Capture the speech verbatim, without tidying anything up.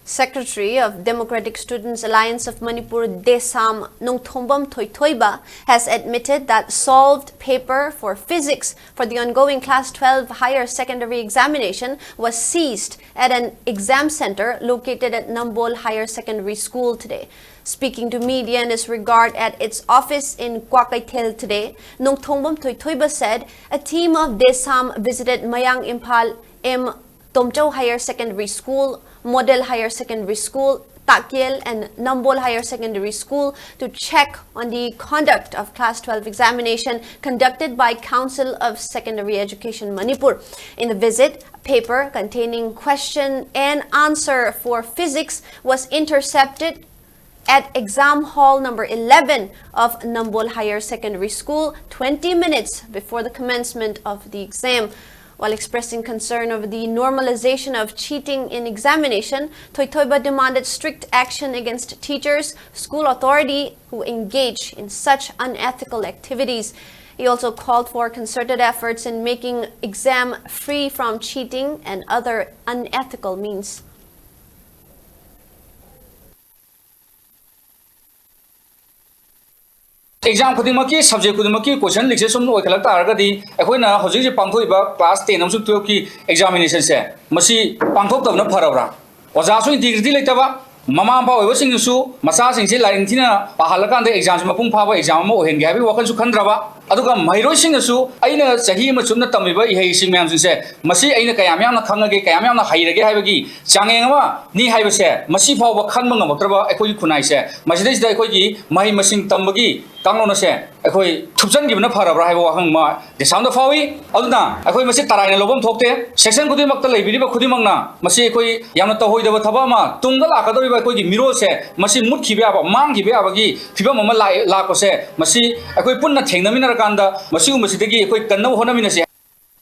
Secretary of Democratic Students Alliance of Manipur, DESAM, Nongthombam Thoithoiba, has admitted that solved paper for physics for the ongoing Class twelve higher secondary examination was seized at an exam center located at Nambol Higher Secondary School today. Speaking to media in this regard at its office in Kwakeithel today, Nongthombam Thoithoiba said a team of DESAM visited Mayang Imphal M Tomchou Higher Secondary School, Model Higher Secondary School, Takyel and Nambol Higher Secondary School to check on the conduct of Class twelve examination conducted by Council of Secondary Education Manipur. In the visit, paper containing question and answer for physics was intercepted at exam hall number eleven of Nambol Higher Secondary School twenty minutes before the commencement of the exam. While expressing concern over the normalization of cheating in examination, Thoithoiba demanded strict action against teachers, school authority who engage in such unethical activities. He also called for concerted efforts in making exam free from cheating and other unethical means. Exam ꯈꯨꯗꯤꯡꯃꯛꯀꯤ, subject ꯈꯨꯗꯤꯡꯃꯛꯀꯤ ꯀꯣꯏꯁꯟ ꯂꯤꯛꯁꯦ ꯁꯨꯝ ꯑꯣꯏꯈꯠꯂꯛ ꯇꯥꯔꯒꯗꯤ, ꯑꯩꯈꯣꯏꯅ ꯍꯧꯖꯤꯛ ꯍꯧꯖꯤꯛ ꯄꯥꯡꯊꯣꯛꯏꯕ class ten ꯑꯃꯁꯨꯡ ꯇꯨꯌꯦꯜꯐꯀꯤ ꯑꯦꯛꯖꯥꯃꯤꯅꯦꯁꯟꯁꯦ, ꯃꯁꯤ ꯄꯥꯡꯊꯣꯛꯇꯕꯅ ꯐꯔꯕ꯭ꯔꯥ? ꯑꯣꯖꯥꯁꯨ ꯏꯟꯇꯤꯒ꯭ꯔꯤꯇꯤ ꯂꯩꯇꯕ, ꯃꯃꯥ ꯃꯄꯥ ꯑꯣꯏꯕꯁꯤꯡꯅꯁꯨ ꯃꯆꯥꯁꯤꯡꯁꯦ ꯂꯥꯏꯔꯤꯛ ꯅꯤꯡꯊꯤꯅ ꯄꯥꯍꯜꯂꯀꯥꯟꯗ ꯑꯦꯛꯖꯥꯝꯁꯦ ꯃꯄꯨꯡ ꯐꯥꯕ ꯑꯦꯛꯖꯥꯝ ꯑꯃ ꯑꯣꯏꯍꯟꯒꯦ ꯍꯥꯏꯕꯒꯤ ꯋꯥꯈꯜꯁꯨ ꯈꯟꯗ꯭ꯔꯕ, ꯑꯗꯨꯒ ꯃꯍꯩꯔꯣꯏꯁꯤꯡꯅꯁꯨ ꯑꯩꯅ ꯆꯍꯤ ꯑꯃ ꯆꯨꯞꯅ ꯇꯝꯃꯤꯕ ꯏꯍꯩꯁꯤꯡ ꯃꯌꯥꯝꯁꯤꯡꯁꯦ, ꯃꯁꯤ ꯑꯩꯅ ꯀꯌꯥꯝ ꯌꯥꯝꯅ ꯈꯪꯉꯒꯦ, ꯀꯌꯥꯝ ꯌꯥꯝꯅ ꯍꯩꯔꯒꯦ ꯍꯥꯏꯕꯒꯤ ꯆꯥꯡꯌꯦꯡ ꯑꯃꯅꯤ ꯍꯥꯏꯕꯁꯦ ꯃꯁꯤ ꯐꯥꯎꯕ ꯈꯟꯕ ꯉꯝꯃꯛꯇ꯭ꯔꯕ ꯑꯩꯈꯣꯏꯒꯤ ꯈꯨꯟꯅꯥꯏꯁꯦ, ꯃꯁꯤꯗꯩꯁꯤꯗ ꯑꯩꯈꯣꯏꯒꯤ ꯃꯍꯩ ꯃꯁꯤꯡ ꯇꯝꯕꯒꯤ ꯀꯥꯡꯂꯣꯟ ꯑꯁꯦ ꯑꯩꯈꯣꯏ ꯊꯨꯞꯆꯟꯈꯤꯕꯅ ꯐꯔꯕ꯭ꯔꯥ ꯍꯥꯏꯕ ꯋꯥꯍꯪ ꯑꯃ ꯗꯦꯁꯥꯝꯗ ꯐꯥꯎꯏ꯫ ꯑꯗꯨꯅ ꯑꯩꯈꯣꯏ ꯃꯁꯤ ꯇꯔꯥꯏꯅ ꯂꯧꯐꯝ ꯊꯣꯛꯇꯦ꯫ ꯁꯦꯛꯁꯟ ꯈꯨꯗꯤꯡꯃꯛꯇ ꯂꯩꯕꯤꯔꯤꯕ ꯈꯨꯗꯤꯡꯃꯛꯅ ꯃꯁꯤ ꯑꯩꯈꯣꯏ ꯌꯥꯝꯅ ꯇꯧꯍꯣꯏꯗꯕ ꯊꯕꯛ ꯑꯃ, ꯇꯨꯡꯗ ꯂꯥꯛꯀꯗꯧꯔꯤꯕ ꯑꯩꯈꯣꯏꯒꯤ ꯃꯤꯔꯣꯜꯁꯦ ꯃꯁꯤ ꯃꯨꯠꯈꯤꯕ ꯌꯥꯕ, ꯃꯥꯡꯈꯤꯕ ꯌꯥꯕꯒꯤ ꯐꯤꯕꯝ ꯑꯃ ꯂꯥꯛꯑꯦ, ꯂꯥꯛꯄꯁꯦ, ꯃꯁꯤ ꯑꯩꯈꯣꯏ ꯄꯨꯟꯅ ꯊꯦꯡꯅꯃꯤꯟꯅꯔꯀꯥꯟꯗ ꯃꯁꯤꯒꯨꯝꯕꯁꯤꯗꯒꯤ ꯑꯩꯈꯣꯏ ꯀꯟꯅꯕ ꯍꯣꯠꯅꯃꯤꯟꯅꯁꯤ꯫